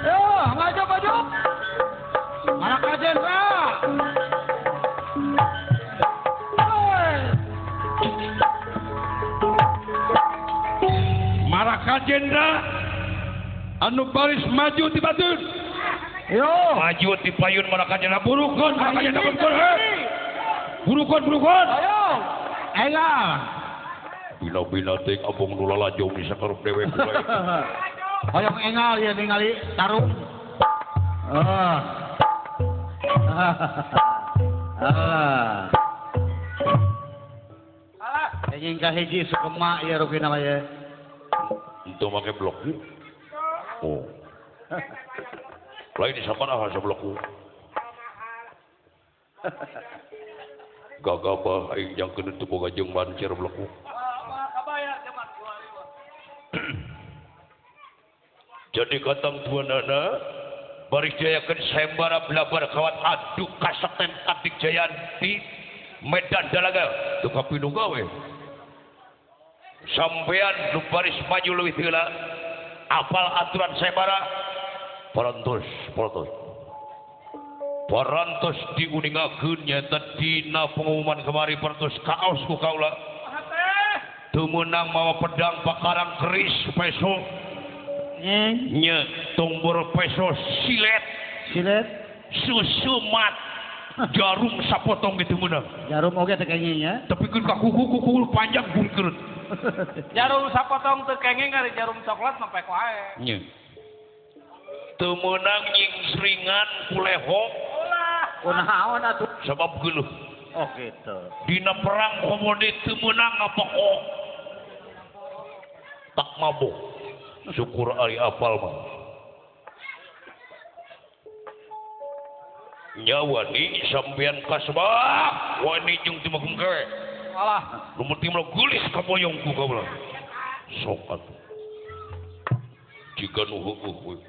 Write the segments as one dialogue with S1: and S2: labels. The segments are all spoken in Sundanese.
S1: Yo, maju maju. Maraka Jendra.
S2: Maraka Jendra anu baris maju ti batun.
S1: Yo,
S2: maju ti payun Maraka Jendra burukeun Maraka Jendra burukeun. Burukeun burukeun.
S1: Ayo. Engal.
S2: Bila-bila teh abong nu lalajo bisa karup dewek kula.
S1: Hoyong engal ya ningali tarung. Ah. Ah. Alah, anjing ka hiji sukema ieu rupina mah ye.
S2: Itu make blok. Oh. Lain sabaraha sablokku. Gagabah aing jangkeun teu boga jeung bancer blokku. Jadi katang tuanana baris jayakeun sayembara belabar kawat adu kasekten adik jayanti Medan Dalaga teu kapinu gawe. Sampean nu baris maju leuwih heula apal aturan sayembara parantos parantos. Parantos diuningakeun nyaeta dina pengumuman kamari parantos kaos ku kaula. Teu meunang mawa pedang pakarang keris peso. Nya tombol peso silet
S1: silet
S2: susumat jarum sapotong gitu meunang
S1: jarum oge teu kenging nya
S2: tapi keun ka kuku panjang gungkeun
S3: jarum sapotong teu kenging ari jarum coklat mah pek wae
S2: nya teu meunang nyingsringan kulehok
S3: ulah
S1: kunaon atuh
S2: sabab geuleuh.
S1: Oh gitu
S2: dina perang komo teu meunang ngapokok tak mabok. Syukur ari apal mah. Nyawani sampean kasbah wani jeung teu makungkewe.
S3: Alah,
S2: nu penting mah geulis kaboyong ku kaula. Sok atuh. Jiga nu heueuh we.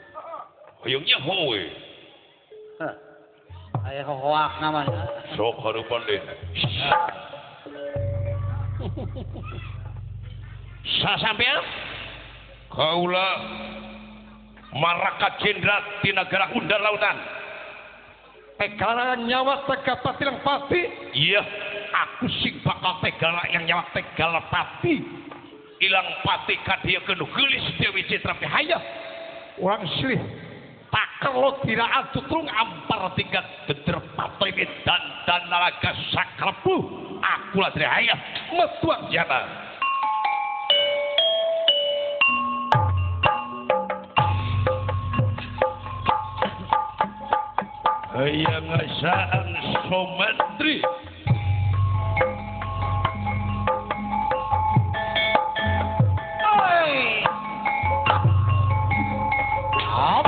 S2: Hayang nyaho we.
S1: Hah. Aya hohoak namanya.
S2: Sok hareupan deui. Sasampean kaula Maraka Jendra di negara Unda Lautan.
S4: Tegala nyawa tegap pati lang pati.
S2: Iya, aku sing bakal tegala yang nyawa tegala pati. Ilang pati kadieu keun geulis Dewi Citra Pihaya.
S4: Urang silih
S2: takerlo diraan tutrung ampar tingkat geder patri dan dan nalaga sakrebu. Aku lah Haya metuang jana. Hayang ngasaan Somantri.
S1: Oi. Hop.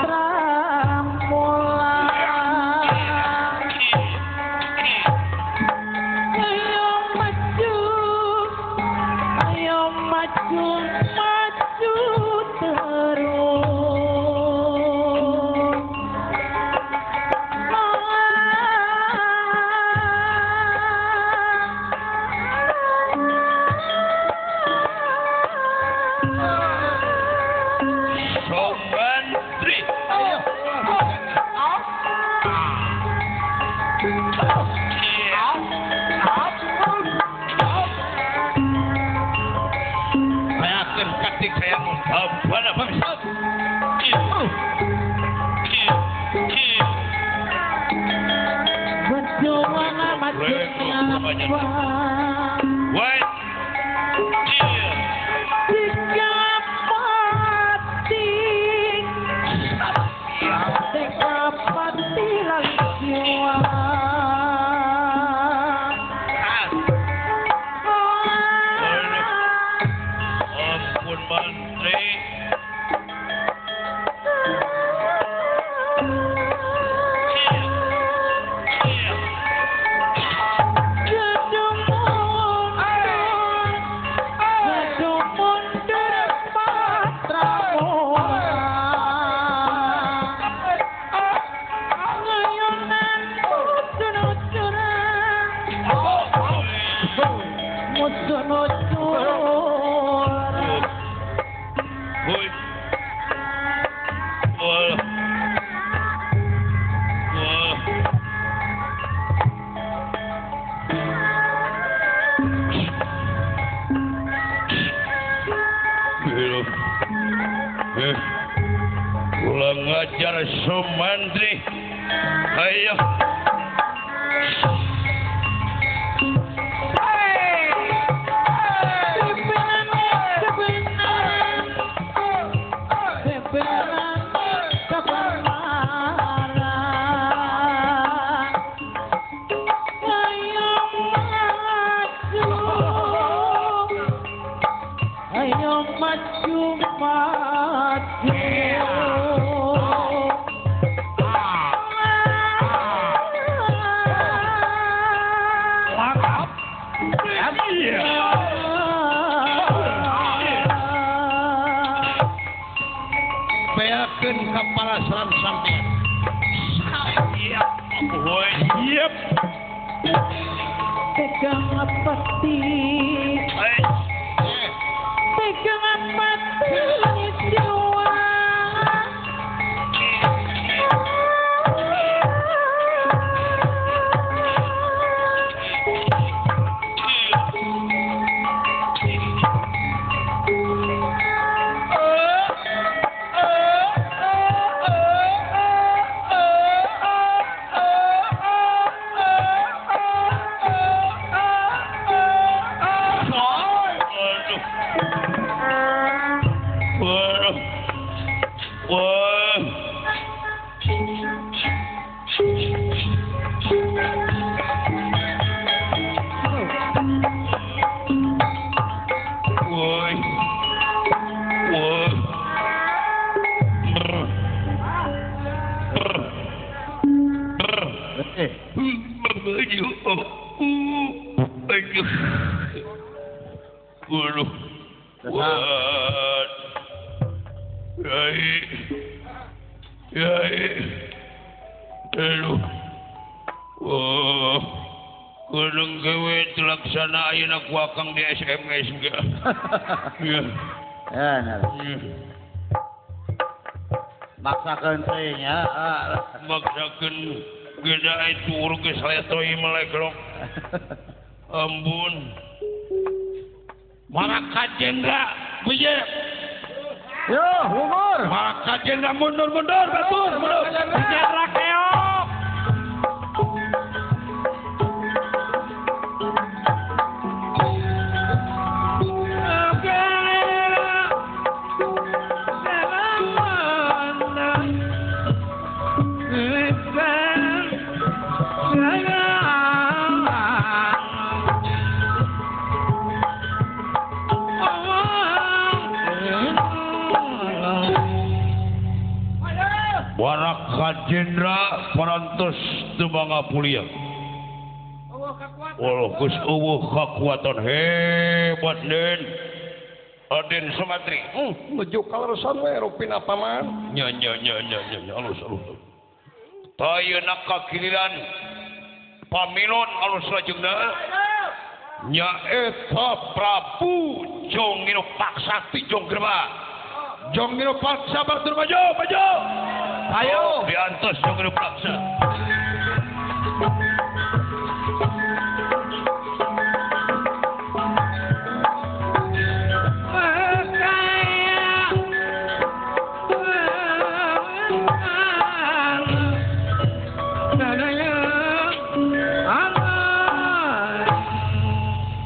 S5: Trampola.
S2: Somantri. Bayakeun katik saya mutabana bangsat. Ngajar Somantri. Ayo.
S5: Ayo maju maju.
S4: Beakeun kapala salam sampean.
S2: Yep.
S5: Pegang pasti. Pegang pasti jiwa.
S2: Kang di SMS enggak.
S1: Ya, nah. Maksakeun teuing ya.
S2: Maksakeun geda itu geus letoy meleklok. Ambun. Maraka Jendra, piye?
S4: Yo, umur.
S2: Maraka Jendra mundur-mundur, batur, mundur.
S3: Jendra keok.
S2: Baraka Jendra parantos teu mangapulia. Walau geus eueuh kakuatan hebat Den. Aden Sumantri.
S4: Nuju kaleresan we rupina paman.
S2: Nya nya nya nya nya alus alus. Tayeuna kagiliran pamilon alus lajengna. Nyaeta Prabu Jong Paksati Jong Gerba. Jongiro paksa batur maju, maju.
S3: Ayo.
S2: Diantos Jongiro paksa.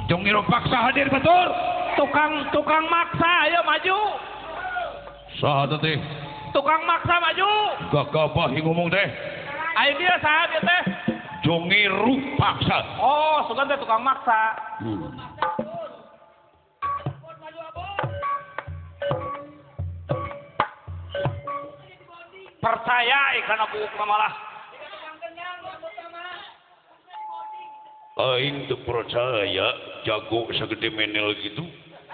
S2: Jongiro paksa hadir betul.
S3: Tukang maksa, ayo maju.
S2: Saha teh?
S3: Tukang maksa maju.
S2: Gagabah ngomong teh.
S3: Ayo dia saha dia teh?
S2: Jongiru paksa.
S3: Oh, sugan teh tukang maksa. Percaya kana buuk malah.
S2: Aing teu percaya jago sagede menel gitu.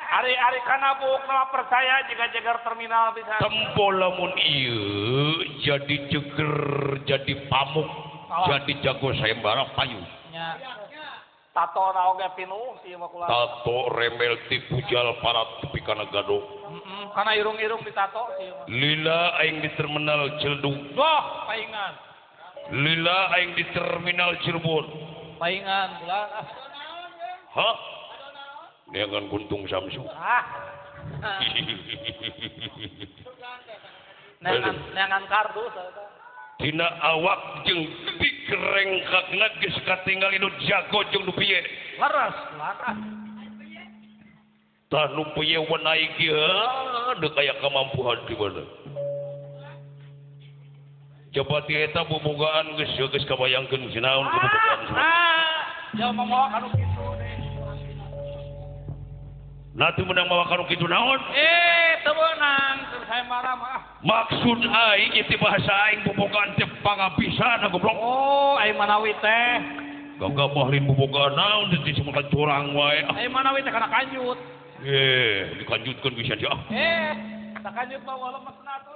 S3: Ari-ari kana buuk nama percaya jika jeger terminal bisa.
S2: Tempo lamun ieu jadi jeger, jadi pamuk, oh. Jadi jago sayembara payu.
S3: Nya. Tato na oge pinuh sih mah kula.
S2: Tato remel ti pujal parat tepi kana gado.
S3: Heeh, kana irung-irung ditato sih mah.
S2: Lila aing di terminal Ciledug.
S3: Wah, paingan.
S2: Lila aing di terminal Cirebon.
S3: Paingan kula.
S2: Hah? Neangan guntung Samsu.
S3: Ah. Neangan kardus.
S2: Dina awak jeung dikerengkakna geus katinggal nu jago jeung nu piye.
S3: Leres, leres.
S2: Tah nu piye weunai kieu deuk aya kamampuhan di mana. Coba ti eta bobogaan geus geus kabayangkeun sinaon kabobogaan.
S3: Ah, jauh mamawa kanu kitu deh.
S2: Nah, teu meunang mawa kanu kitu naon?
S3: Teu meunang, keur sayembara mah.
S2: Maksud aing ieu bahasa aing bobogaan teh pangabisana goblok.
S3: Oh, aing manawi teh.
S2: Gagabah lain bobogaan naon teh semua curang wae.
S3: Aing manawi teh kana kanjut.
S2: Dikanjutkeun bisa dia.
S3: Tak kanjut mah lemes atuh.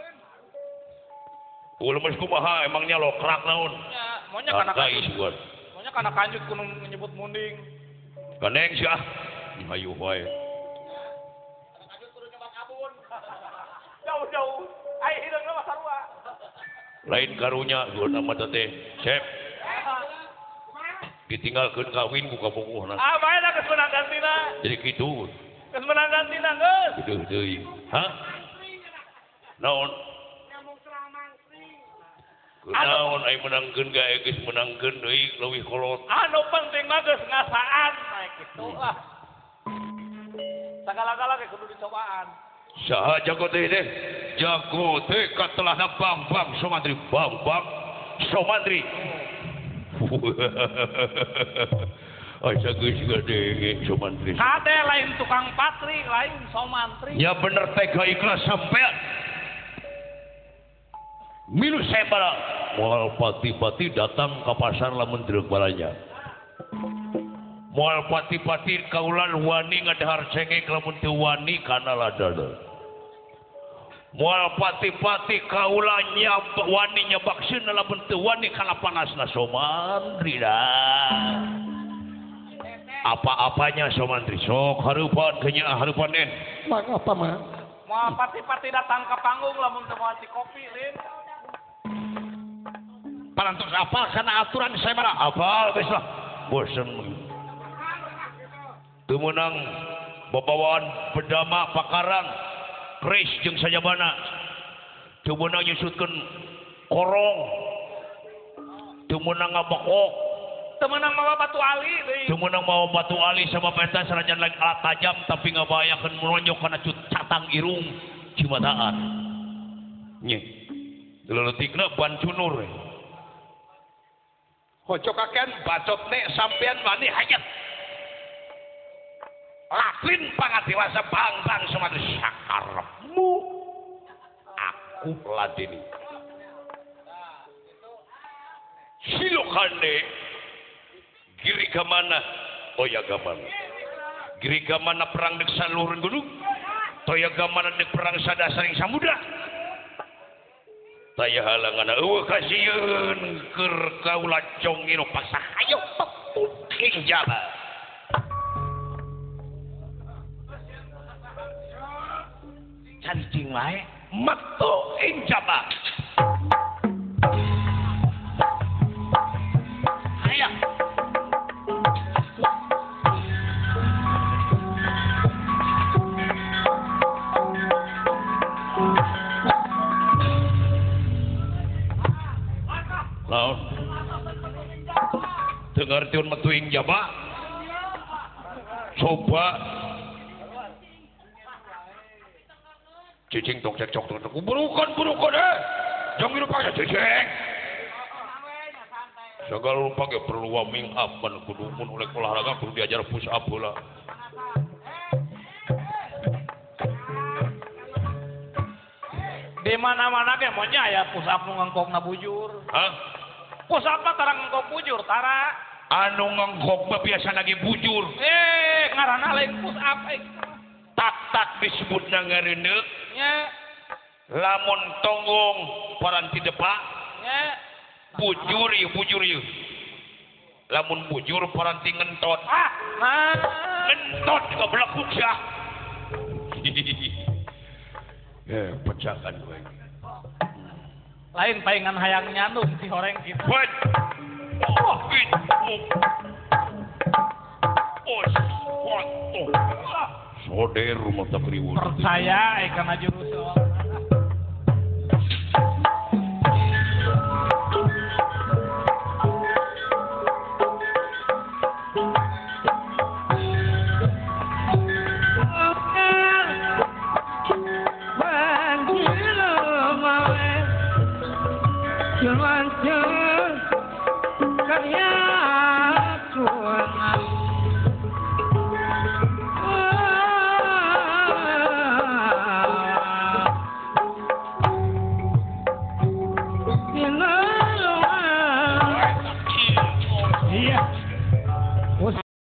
S2: Lemes kumaha emangnya lokrak naon?
S3: Ya, maunya kana kanjut. Maunya kana kanjut kudu menyebut munding.
S2: Ganeng sih ah. Hayu wae.
S3: Jauh-jauh, ayo hideungna mah sarua.
S2: Lain karunya gua nama teh, Sep. Ditinggalkeun kawin ku kabogohna.
S3: Ah, bae da geus meunang gantina.
S2: Jadi kitu.
S3: Geus meunang gantina geus.
S2: Kitu deui. Hah? Naon? Naon aing meunangkeun gae geus meunangkeun deui leuwih kolot.
S3: Anu penting mah geus ngasaan bae kitu lah. Sagala-gala ge kudu dicobaan.
S2: Saha jago teh teh? Jago teh katelahna Bambang Somantri. Bambang Somantri. Asa geus gede Somantri.
S3: Kade lain tukang patri, lain Somantri.
S2: Ya bener tega ikhlas sampean. Milu sayembara. Moal pati-pati datang ke pasar lamun dreuk balanja. Moal pati-pati kaulan wani ngadahar cengek lamun teu wani kana ladana. Moal pati-pati kaulan wani nyabak seuneu lamun teu wani kana panasna Somantri dah. Apa-apanya Somantri sok hareupan kenya hareupan eh.
S4: Mang apa mah?
S3: Moal pati-pati datang ke panggung lamun teu moal kopi lin.
S2: Parantos apal kana aturan sayembara? Apal geus lah. Bosen. Teu meunang babawaan bedama pakarang keris jeung sajabana. Teu meunang nyusutkeun korong. Teu meunang ngabekok.
S3: Teu meunang mawa batu ali deui.
S2: Teu meunang mawa batu ali sama peta sanajan lain alat tajam tapi ngabayakeun menonjok kana catang irung cimataan. Nye. Leutikna ban cunur. Hojo kakean bacot nek sampean wani hayat. Laklin pangadewasa Bambang Somantri sakarepmu aku ladeni. Silokane giri gamana oya gamana. Giri gamana perang dek saluhurun gunung. Toya gamana dek perang sadasaring samudra. Taya halangan eueuh kasieun keur kaula Jongiro paksa hayo pepuking jaba.
S1: Caricing wae.
S2: Metu ing jaba.
S1: Hayang.
S2: Laon. Teu ngartieun metu ing jaba. Coba cicing tok cek cok tok burukan burukan jangan hidup aja cicing segala rupa ge perlu warming up kan kudu mun oleh olahraga kudu diajar push up heula.
S3: Di mana-mana ge moal nya aya push up nu ngengkokna bujur.
S2: Hah?
S3: Push up mah tara ngengkok bujur tara.
S2: Anu ngengkok mah biasa lagi bujur.
S3: Ngaranna lain push up
S2: Tak-tak disebutna ngareundeuk.
S3: Nya.
S2: Lamun tonggong paranti depak.
S3: Nya.
S2: Bujur ieu bujur ieu. Lamun bujur paranti ngentot.
S3: Ah, nah.
S2: Ngentot goblok sia. Pecahkan gue.
S3: Lain paingan hayang nyandung si horeng gitu.
S2: What? Oh, oh, soder mata kriwul.
S3: Percaya karena jurus.
S5: Karya